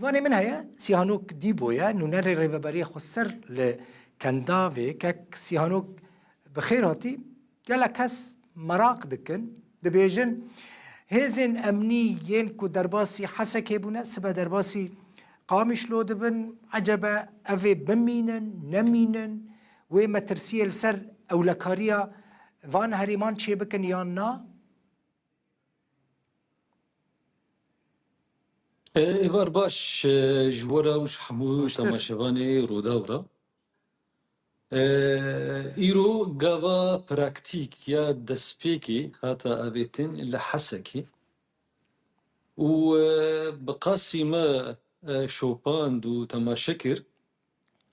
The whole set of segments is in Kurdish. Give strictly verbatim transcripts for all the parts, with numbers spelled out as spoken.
Vanê min heye, Sîhanok Dîbo ye, nûnerê Rêveberiya Xweser li Kendavê. Kek Sîhanok, bi xêr hatî. Gelek kes meraq dikin, dibêjin, hêzên emnî yên ku derbasî Hesekê bûne, sibe derbasî Qamişlo dibin, ecebe ev ê bimînin, nemînin, wê metirsiyê li ser ewlekariya van herêman çêbikin yan na? E, êvar baş, e, ji we re û ji hemû Baştir. temaşevanê Rûdaw re. E, îro gava praktîk ya destpêkê hate avêtin li Hesekê û, e, bi qasî me, e, şopand û temaşe kir,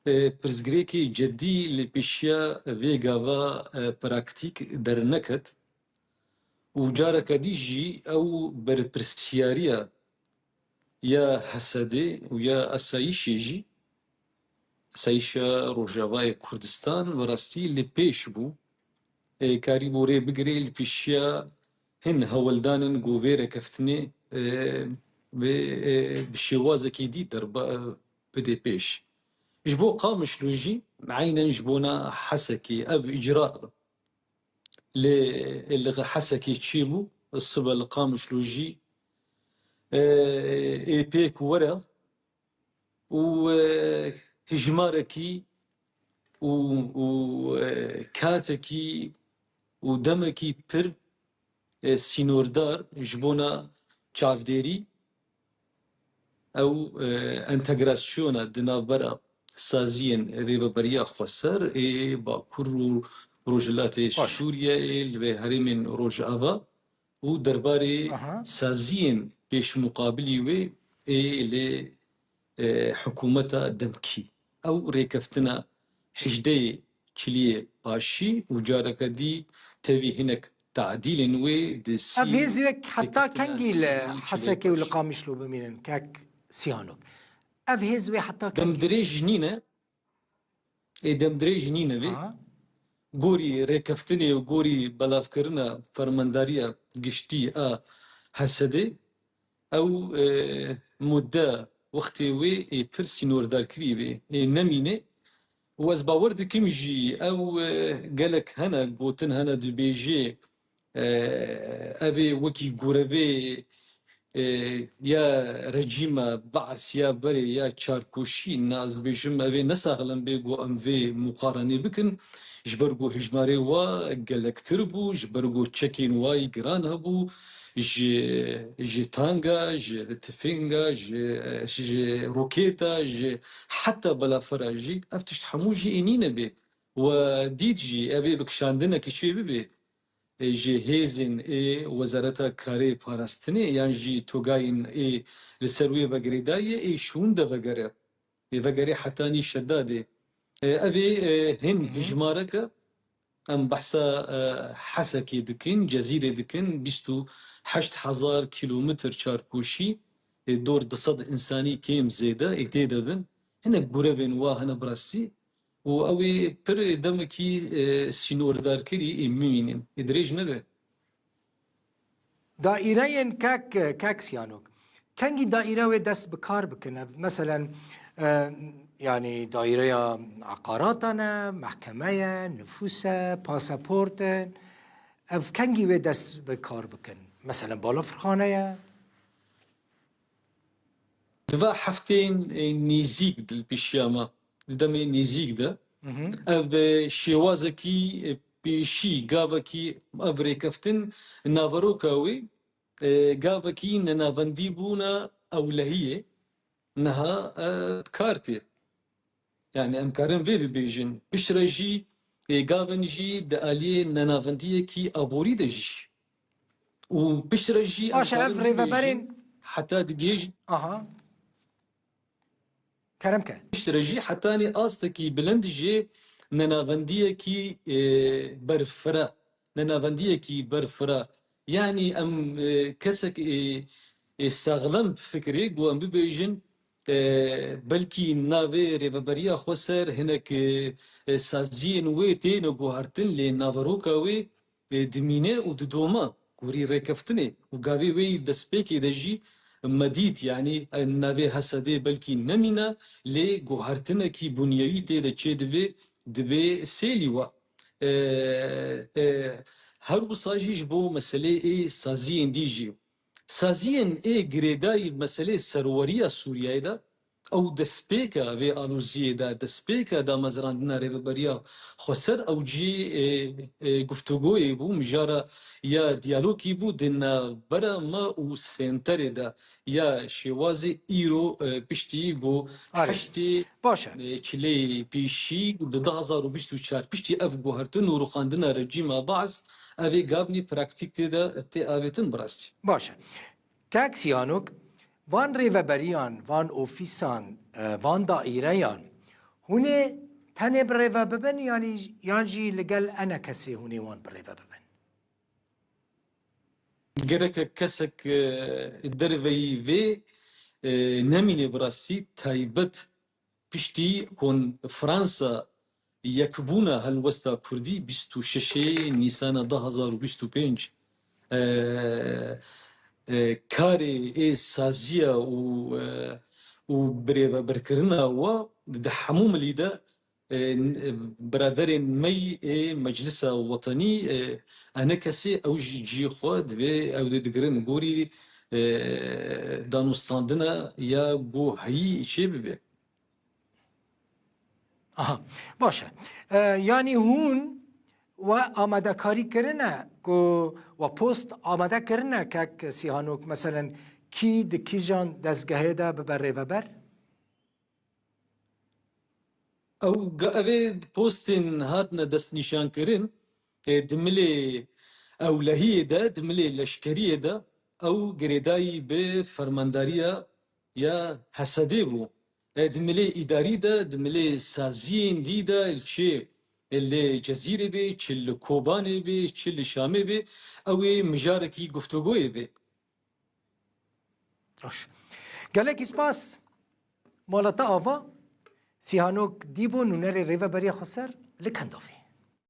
e, pirsgirêkê cedî li pêşiya vê gava, e, praktîk derneket û careke dî jî ew berpirsiyariya ya Hesedê û ya asayîşê jî, asayîşa Rojavayê Kurdistan bi rastî li pêş bû. E, karîbû rê bigirê li pêşiya hin hewldanin ku vê rêkeftinê, e, vê, e, bi şêwazekî dî derba, e, bidê pêş. Ji bo Qamişlo jî eynen ji bona Hesekê ev îcra lê li Hesekê çêbû, sibe li Qamişlo jî, e, ê pêk were û, e, hijmarekî û, û, e, katekî û demekî pir, e, sînordar ji bona çavdêrî ew, e, entegrasyona di navbera saziyên Rêveberiya Xweser ê Bakur û Rojhilatê Baş. Sûriyeyê li vê herêmên Rojava û derbarê Aha. saziyên pêşmuqabilî wê ê lê, e, hikûmeta demkî. Ew rêkeftina hejdehê Çiliyê Paşî û careke dî tevî hinek tadîlên wê di sî Ev hêz wek heta rêkeftina kengî li sî Çiliyê Hesekê û li Paşî. Qamişlo bimînin, kek Sîhanok? Ev hêz wê heta kengî? Demdirêj nîne. Ê demdirêj nîne vê. Aha. Gorî rêkeftinê û gorî belavkirina fermandariya giştî a Hesedê, ew, e, mudde wextê wê ê pir sînordarkirî bê, ê nemîne. Û ez bawer dikim jî ew, e, gelek hene gotin, hene dibêjê, e, ev ê wekî gorevê, e, ya rejîma Baas ya berê ya çarkoşî, na ez dibêjim ev ê ne saxlem bê ku em vê muqaranê bikin. Ji ber ku hijmarê wa gelektir bû, ji ber ku çekên wa yî giran hebû, ji, ji tanga, ji tifênga, ji, ji rokêta, ji heta belafira jî, ev tişt hemû jî ê nîne bê. We dît jî, ev ê bi kişandinekî çê bibê, e, ji hêzên ê Wezareta Karê Parastinê yan jî togayên ê li ser wê vegirêdayî ê şûn de vegere. Ê vegerê hetanî Şedadê. E, ev ê, e, hin Hı hı. hijmareke em behsa, e, Hesekê dikin, Cezîrê dikin, bîst û heşt hezar kîlometr çarkoşî, e, dor du sed însanî kêm zêde ê tê de bin. Hinek gurevên wa hene bi rastî. Û ew ê pir demekî, e, sînordarkirî ê mimînin. Ê dirêj nebe. Daîreyên kek, kek Sîhanok. Kengî daîre wê dest bi kar bikin? Ev, meselen, e, yanî daîreya eqaratan e, mehkeme ye, nifûs e, pasaport in. Ev kengî wê dest bi kar bikin? Meselen, balafirxane ye? Di va hefteyên, e, nêzîk de, li pêşiya me, di demê nêzîk de, Hı hı. ev, e, şêwazekî, e, pêşî, gavekî ev rêkeftin naveroka wê, e, gavekî nenavendîbûna ewlehiyê niha, e, bi kar tê. Yani em karin vê bibêjin. Piştre jî, ê, gavin jî di aliyê nenavendiyekî aborî de jî. Û piştre jî em Baş e, ev karin rêveberên bibêjin, heta digihêj- Aha. Kerem ke. Piştre jî hetanî astekî bilind jê nenavendiyekî, ê, berfira. Nenavendiyekî berfira. Yanî em, e, kesek, e, e, saxlem fikirê ku em bibêjin, e, belkî navê Rêveberiya Xweser hinek, e, e, saziyên wê têne guhartin, lê naveroka wê, e, dimîne û didoma gorî rêkeftinê û gavê wê yî destpêkê de jî me dît, yanî, e, navê Hesedê belkî nemîne, lê guhertinekî bunyewî tê de çê dibe, dibe sêlî we. E, e, her wisa jî ji bo meselê ê saziyên dî jî. Saziyên ê girêdayî meselê serweriya Sûriyeyê de, ew destpêka vê aloziyê de, destpêka damezrandina Rêveberiya Xweser, ew cî, e, e, guftûgoyê bû, mijara ya diyalogî bû di navbera me û senterê de ya şêwazê îro, e, piştî ku Arê. heştê, Baş e. e, çilê pêşî di du hazar û bîst û çar piştî ev guhertin û rûxandina rejîma Baas, ev ê gavnî praktîk tê de tê avêtin bi rastî. Baş e. Kak Sîhanok, van rêveberiyan, van ofîsan, e, van daîreyan, hûn ê tenê bi rêve bibin, yanî, yan jî li gel enekesê hûn ê wan bi rêve bibin? Gereke kesek, e, derveyî vê, e, nemîne bi rastî taybet piştî konferansa yekbûna helwesta kurdî bîst û şeş Nîsana du hazar û bîst û pênc, e, e, karê ê saziya û, e, û birêvebirkirina we di hemû milî de, e, n-, e, biraderên me yî ê Meclisa Wetenî, e, enekesê ew jî cihê xwe divê ew dê digirin gorî, e, danûstandina ya ku heyî çê bibe. Aha, baş e. E, yanî hûn we amadekarî kirine ku we post amade kirine kek Sîhanok, meselen, kî di kîjan dezgehê de bibe rêveber? Ew ge-, ev ê postên hatine destnîşankirin, e, di milê ewlehiyê de, di milê leşkeriyê de ew girêdayî bi fermandariya ya Hesedê bû. E, di milê îdarî de, di milê saziyên dî de, çi li Cezîrê bê, çi li Kobanê bê, çi li Şamê bê, ew ê mijarekî guftûgoyê bê. Baş. Gelekî spas. Mala te ava. Sîhanok Dîbo, nûnerê Rêveberiya Xweser li Kendovê.